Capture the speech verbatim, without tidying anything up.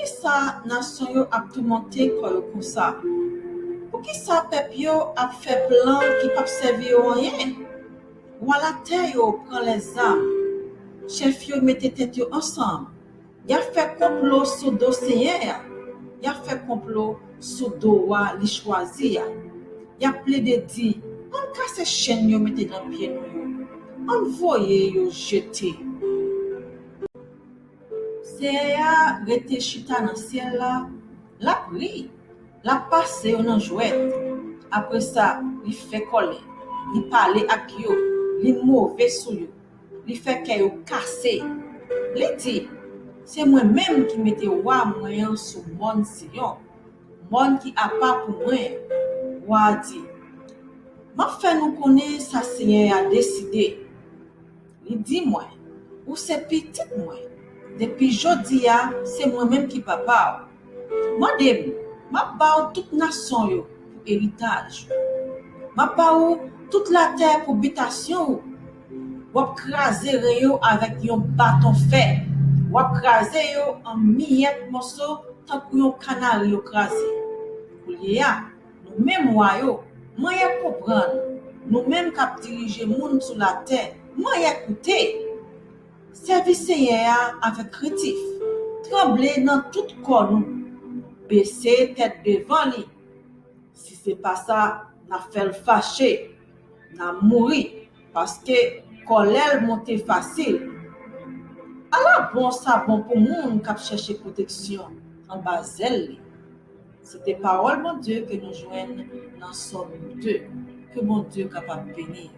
Poukisa nasyon yo ap toumante kò yo konsa? Poukisa pèp yo ap fè plan ki p ap sèvi yo anyen? Wa latè yo pran lèzam. Chèf yo mete tèt yo ansanm. Y ap fè konplo sou do Senyè a. Y ap fè konplo sou do wa li chwazi a. Y ap plede di, ann kase chenn yo mete nan pye nou yo. Ann voye yo jete. Senyè a rete chita nan syèl la, l ap ri, l ap pase yo nan jwèt. Apre sa, li fè kòlè, li pale ak yo, li move sou yo, li fè kè yo kase. Li di, se mwen menm ki mete wa mwen an sou mòn Siyon, mòn ki apa pou mwen. Wa a di, m ap fè nou konnen sa Senyè a deside. Li di mwen, ou se pitit mwen. Depi jodi a, se mwen menm ki papa w. Mande m, m ap ba w tout nasyon yo pou eritaj ou. M ap ba ou tout latè pou bitasyon ou. W ap kraze ren yo avèk yon baton fè. W ap kraze yo an miyèt mòso tankou yon kanari yo kraze. Koulye a, nou menm wa yo, manyè konprann, nou menm k ap dirije moun sou latè, manyè koute. Sèvi Senyè a avèk krentif, tranble nan tout kò nou, bese tèt devan li. Si se pa sa, n a fè l fache, n a mouri, paske kòlè l monte fasil. Ala bon sa bon pou moun k ap chèche pwoteksyon anba zèl li. Se te pawòl Bondye ke nou jwenn nan Sòm de. Ke Bondye kapab beni.